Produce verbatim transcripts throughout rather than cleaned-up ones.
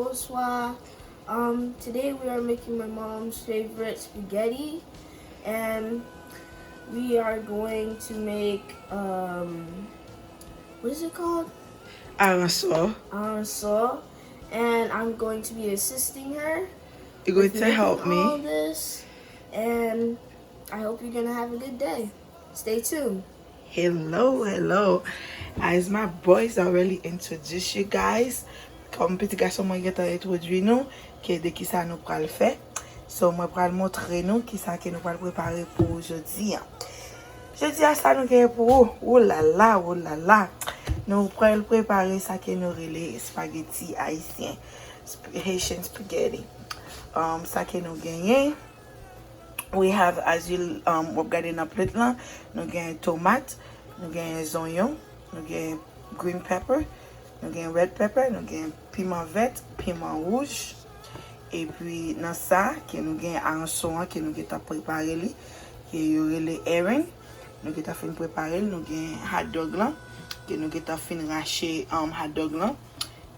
Bonsoir. Um, today we are making my mom's favorite spaghetti, and we are going to make, um, what is it called? Aransò. Aransò, and I'm going to be assisting her. You're going with to making help me. All this, and I hope you're gonna have a good day. Stay tuned. Hello, hello. As my boys already introduced you guys, kòm pitit gason mwen gentan entwodui nou, ke de kisa nou pral fè. So, mwen pral montre nou kisa ke nou pral prepare pou jodi a. Jodi a, sa nou genyen pou ou. Oulala, oulala. Nou pral prepare sa ke nou rele espageti ayisyen. Sp-, Haitian spaghetti. Um, sa ke nou genyen. We have, as you, um, w ap gade nan plate lan, nou gen tomat, nou gen zonyon, nou gen green pepper, nou gen red pepper, nou gen piman vèt, piman wouj. Epi nan sa, ke nou gen aransò an, ke nou gentan prepare li, ke yo rele herring, nou gentan fin prepare l, nou gen hot dog lan, ke nou gentan fin rache, um, hot dog lan.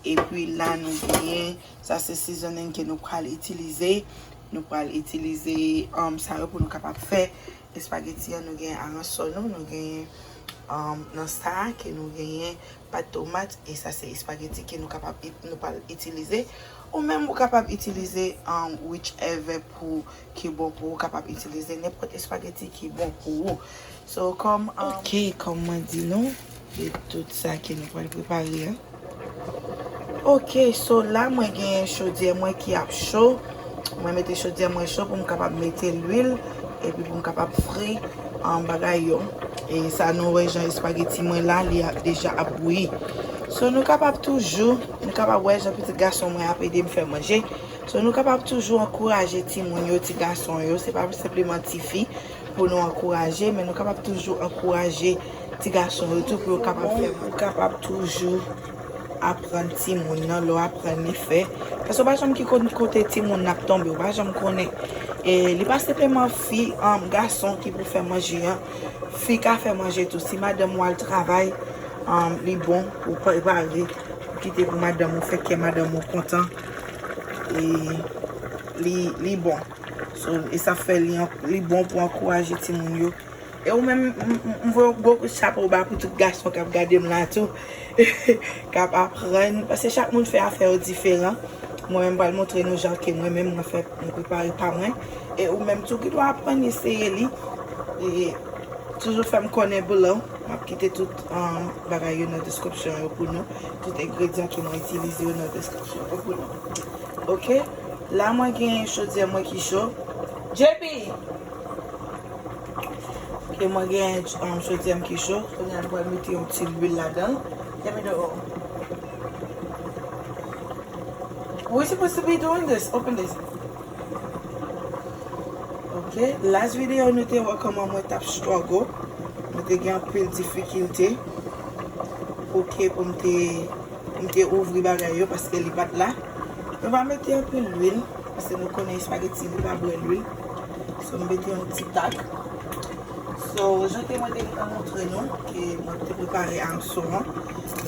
Epi la nou genyen, sa se seasoning ke nou pral itilize. Nou pral itilize, um, sa yo pou nou kapab fè espageti an. Nou gen aransò nou, nou gen, um, nan sa ke nou genyen pat tomat, e sa se espageti ke nou kapab it-, nou pral itilize. Ou menm ou kapab itilize, um, whichever pou ki bon pou ou, kapab itilize nenpòt espageti ki bon pou ou. So, kòm, um, ok, kòm mwen di nou, de tout sa ke nou pral prepare a. Ok, so la mwen gen chodyè mwen ki ap cho. Mwen mete chodyè mwen cho pou m kapab mete lwil, epi pou m kapab fri, um, bagay yo. E sa nou wè jan espageti mwen la, li ap, deja ap bouyi. So, nou kapab toujou, nou kapab wè jan pitit gason mwen ap ede m fè manje. So, nou kapab toujou ankouraje timoun yo, ti gason yo, se pa senpleman tifi pou nou ankouraje, men nou kapab toujou ankouraje ti gason yo tou pou yo kapab fè. Ou kapab toujou aprann timoun nan, lè w aprann li fè. Paske w pa janm ki kon-, kote timoun nan ap tonbe, ou pa janm konnen. E li pa senpleman fi, um, gason ki pou fè manje an. Fi ka fè manje tou. Si madanm ou al travay, um, li bon pou prepare, pou kite pou madanm ou, fè kè madanm ou kontan. E li, li bon. So, e sa fè li an-, li bon pou ankouraje timoun yo. E ou menm, m, m, m voye yon gwo kout chapo ba pou tout gason k ap gade m la tou. K ap aprann, paske chak moun fè afè yo diferan. Mwen menm, m pral montre nou jan ke mwen menm, mwen fè, mwen prepare pa mwen. E ou menm tou, gen dwa aprann eseye li. E toujou fè m konnen below. M ap kite tout, um, bagay yo nan description yo pou nou. Tout engredyan ke mwen itilize yo nan description yo pou nou. Ok? La, mwen gen chodyè mwen ki cho. J P! Ok, mwen gen, um, chodyè m ki cho. Kounye a, nou pral mete yon ti lwil ladan l. Let me do. We supposed to be doing this. Open this. Ok, last video nou te wè kòman mwen t ap struggle. Mwen te gen anpil difikilte. Ok, pou m te, pou m te ouvri bagay yo paske li pa t la. Nou pa mete anpil lwil, paske nou konnen espageti li pa bwè lwil. So, m mete yon ti tak. So, jan ke mwen te gentan montre nou, ke mwen te prepare aransò an.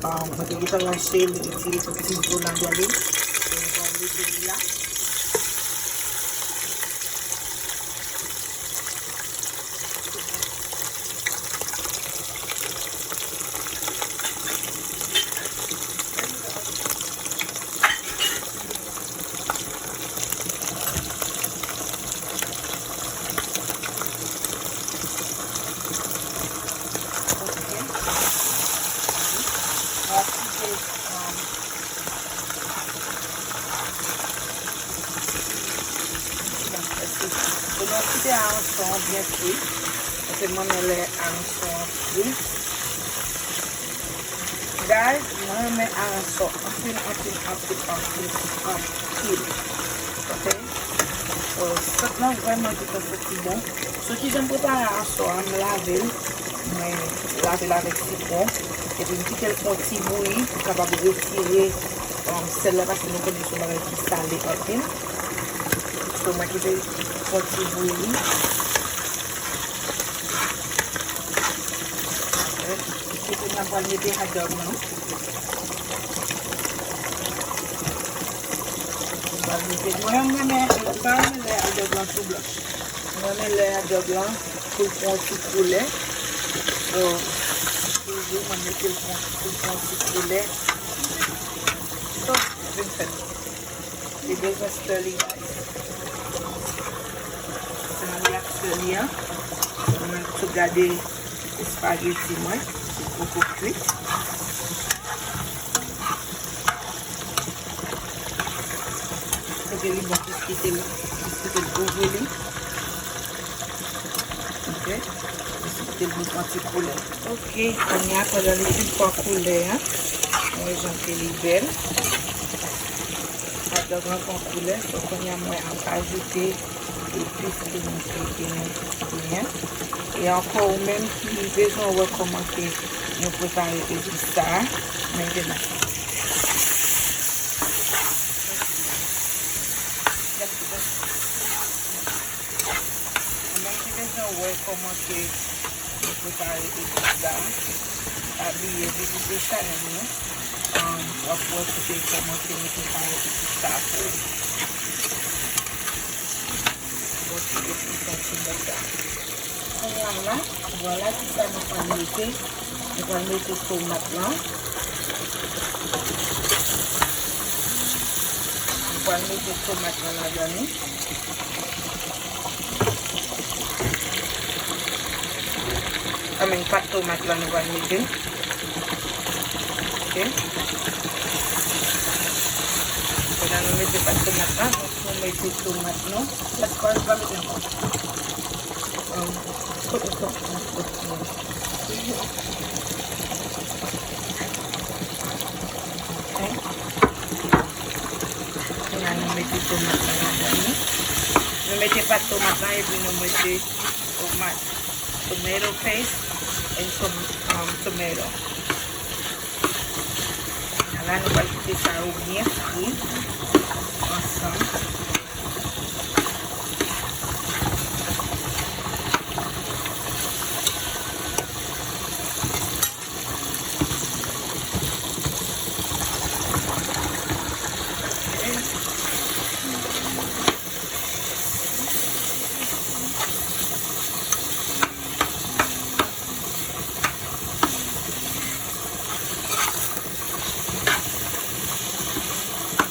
Um, mwen te gentan rache l, retire tout ti zo ladan li. So, nou pral mete li la. Bon, nou kite aransò an byen fri. Paske m renmen lè aransò an fri. Guys, mwen renmen aransò anpil, anpil, anpil, anpil, anpil. Ok? So, sant lan vrèman gentan santi bon. So, kijan m prepare aransò a, m lave l. Mwen lave l avèk sitwon. Epi m kite l fè yon ti bouyi pou kapab retire, um, sèl la, paske nou konnen se yon bagay ki sale anpil. So, mwen kite l fè yon ti bouyi. Ok, kounye a m pral mete hot dog nan. Mwen, mwen renmen, mwen pa renmen lè adòb lan tou blanch. Mwen renmen lè adòb lan pou l pran yon ti koulè. So, toujou, mwen mete l pran, pou l pran yon ti koulè. So, vin fèt. Li bezwen stir li, guys. Sa li ap stir li an. Mwen tou gade espageti mwen, li poko kwit. Kote li bon, jis kite l, jis kite l ouvri li. Ok. Jis kite l vin pran ti koulè. Ok, kounye a, pandan li fin pran koulè a, mwen jan ke li bèl. Sa dòk lan pran koulè, so kounye a mwen ap ajoute epis ke nou te genyen. E ankò, ou menm ki bezwen wè kòman ke nou prepare epis sa a, men vin la. Ou menm ki bezwen wè kòman ke nou prepare epis la, pa bliye vizite chanèl nou. Um, w ap wè kote kòman ke nou prepare epis sa pou ou. Bon, ti epis sa ti bèl la. Kounye a la, vwala kisa nou pral mete. Nou pral mete tomat lan. Nou pral mete tomat lan ladan li. Anben, pat tomat lan nou pral mete. Ok. Pandan nou mete pat tomat lan, nou mete tomat nou. Lèt kòl, pa mete ankò. Um, kote tomat lan? Ok. Kounye a nou mete tomat lan ladan li. Nou mete pat tomat lan epi nou mete tomat, tomato paste and some, um, tomato. La nou pral kite sa yo byen fri ansanm.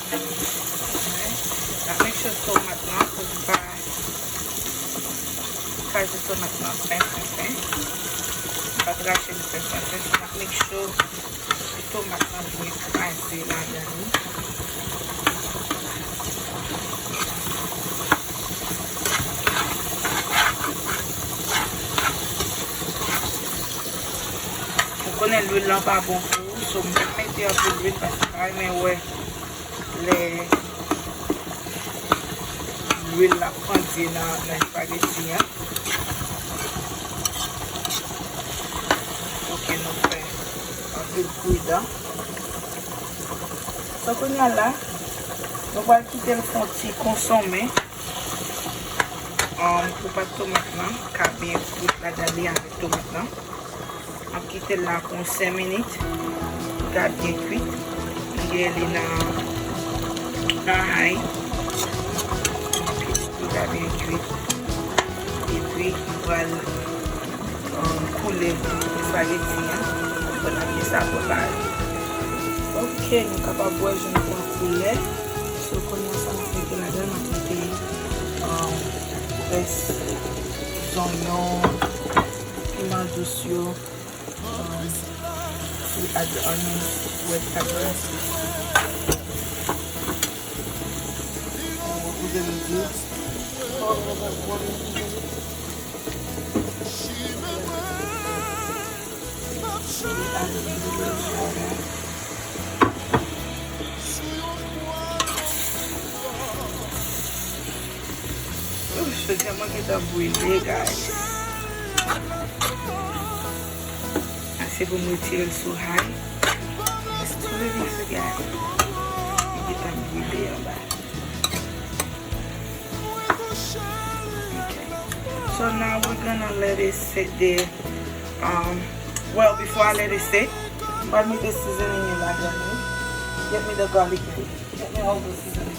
N ap make sure tomat lan pou l pa kraze tomat lan fen, fen, fen. Pa kraze l fen, fen, fen. N ap make sure tomat lan byen kraze ladan li. Ou konnen lwil lan pa bon pou ou, so m pa mete anpil lwil paske m pa renmen wè lè lwil la pandye nan, nan espageti an. Ok, nou fè anpil pridan. So, kounye a la, nou pral kite l fè yon ti konsonmen, um, pou pat tomat lan ka byen frit ladan li avèk tomat lan. M ap kite l la pou yon senk minit. Li ka byen kwit. M gen li nan, nan high. Li ka byen kwit. Epi, m pral, um, koule espageti an. Pou n ap gen sa prepare. Ok, nou kapab wè jan l pran koulè. So, kounye a sa m ap mete ladan, m ap mete, um, rès zonyon, piman dous yo. Um, we add the onions, red peppers. Mwen kouvè l byen. We add a little bit of water. Ooh, jodi a mwen gentan brile, guys. Ase pou m retire l sou high. Tou le vin fè, guys. Li gentan brile anba. Okay. So now we're gonna let it sit there. Um, well, before I let it sit, m pral mete seasoning yo ladan li. Get me the garlic in. Get me all the seasoning.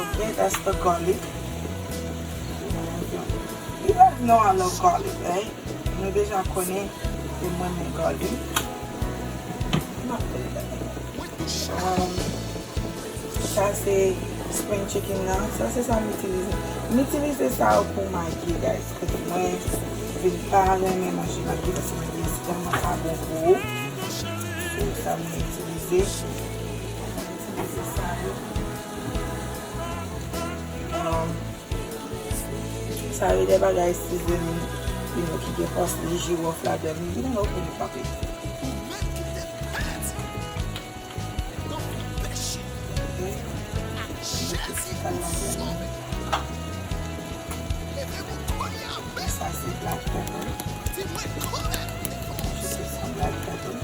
Okay, that's the garlic. You guys know I love garlic, right? Nou deja konnen ke mwen renmen garlic. M ap put it back in. Um, sa se spring chicken nan. Sa se sa m itilize. M itilize sa yo pou Maggi, guys. Paske mwen vin pa renmen manje Maggi paske Maggi tèlman pa bon pou ou. Se sa mwen itilize. Mwen itilize sa yo. Um, Sa yo de bagay seasoning, you know, ki gen pòs li, jiwòf ladan li, you know, pou li papi. Sa se black pepper. Sa se black pepper.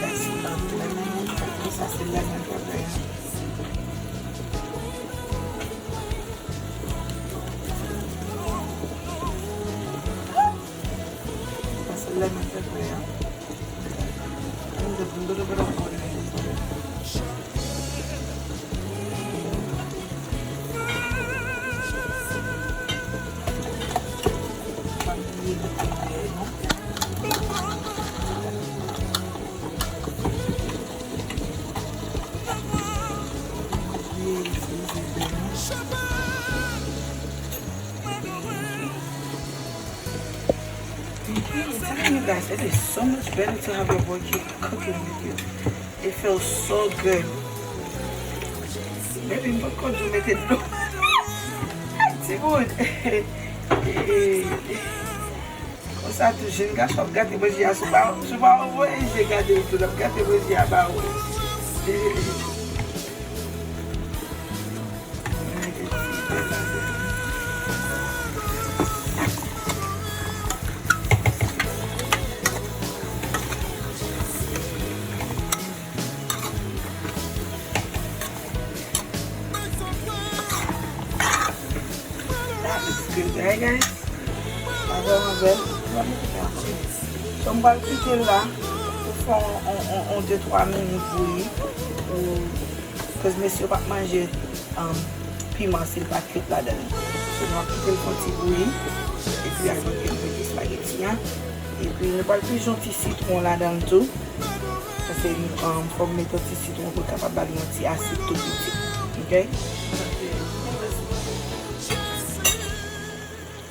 That's not lemon pepper. Sa se lemon pepper. Sa se lemon pepper. A little bit of water in it. I'm telling you guys, it is so much better to have your boy keep cooking with you. It feels so good. Baby, m poko di w mete dlo. Timoun. Konsa tou, jèn gason ap gate manje a sou ba, sou ba w voye je gade w tou, l ap gate manje a ba w. That looks good, right, guys? Sa vrèman bèl. So, m pral kite l la pou fè on, on, on, on de twa minit bouyi. Pou, cause mesye yo p ap manje, um, piman si l pa kwit ladan l. So, nou ap kite l fè on ti bouyi. Epi apre, nou mete espageti an. Epi, nou pral pije on ti sitwon ladan l tou. Paske, um, fò m mete yon ti sitwon pou l kapab ba li yon ti asid tou piti. Ok?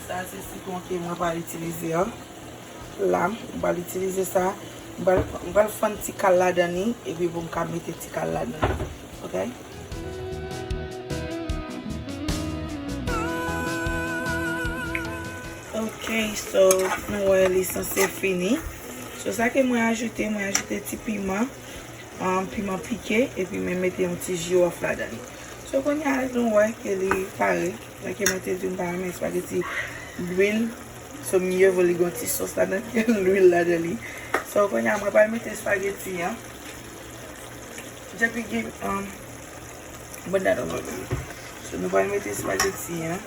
Sa se sitwon ke mwen pral itilize an. La, m pral itilize sa. M pral, m pral fann ti kal ladan li, epi pou m ka mete ti kal ladan li. Ok? Ok, so, nou wè li sanse fini. So, sa ke mwen ajoute, mwen ajoute ti piman, um, piman pike, epi mwen mete yon ti jiwòf ladan li. So, kounye a, nou wè ke li pare. Like mwen te di, m pa renmen espageti lwil. So, miye vo li gen yon ti sòs ladan ke lwil ladan li. So, kounye a, mwen pral mete espageti an. Just give, um, put that over me. So, nou pral mete espageti an.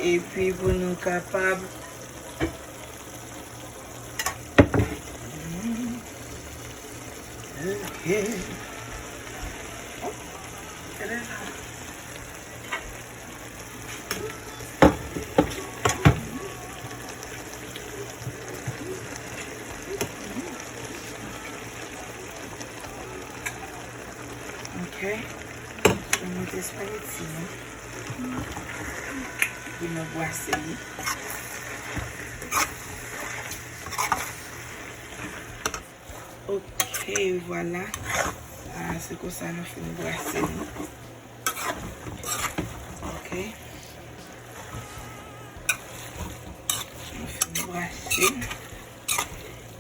Epi pou nou kapab. Ok. Oh, se deja. Ok. Mwen mete espageti an. Epi nou brase li. Ok, vwala. Ah, se konsa nou fin brase li. Ok. Nou fin brase.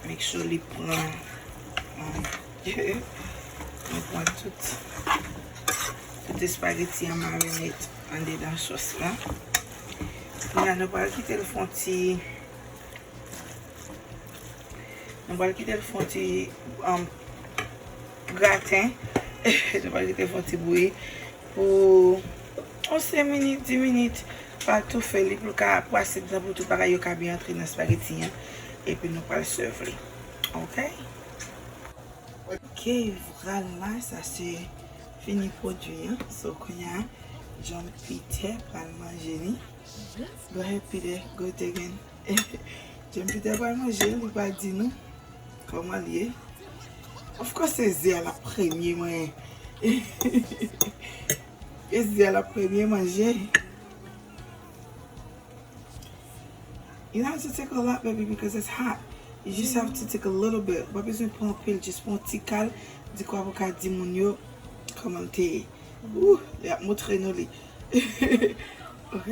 Make sure li pran, um, li pran tout, tout espageti an marinate andedan sòs la. Kounye a nou pral kite l fè on ti, nou pral kite l fè on ti, um, graten. Nou pral kite fè yon ti bouyi pou yon senk minit, dis minit. Pa tou fè li pou l ka pwase dedan pou tout bagay yo ka byen antre nan spageti an. Epi nou pral serve li. Ok? Ok, vwala, sa se fini pwodui an. So, kounye a, John Peter pral manje li. Go ahead, Peter. Go it again. John Peter pral manje li, li pral di nou kòman li ye. Of course, se ze a l ap premye manje. Se ze a l ap premye manje. You don't have to take a lot, baby, because it's hot. You just have to take a little bit. Ou pa bezwen pran anpil, just pran yon ti kal. Di kwa pou ka di moun yo kòman l te ye. Ooh, y ap montre nou li. Ok.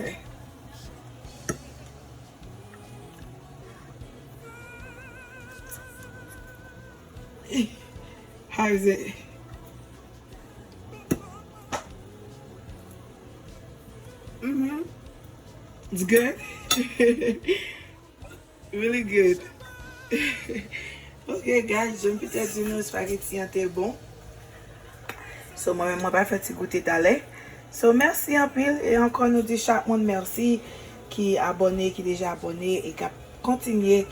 How is it? Mm-hmm. It's good. Really good. Ok, guys, John Peter di nou spageti an te bon. So, mwen menm, mwen pral fè ti goute talè. So, mèsi anpil. E ankò, nou di chak moun mèsi ki abòne, ki deja abòne e k ap kontinye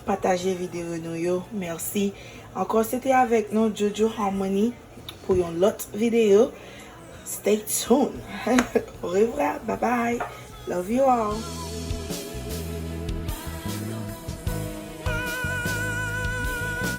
pataje videyo nou yo. Mèsi. Ankò, se te avèk nou, Jojo Harmony, pou yon lòt videyo. Stay tuned. Au revoir. Bye bye. Love you all.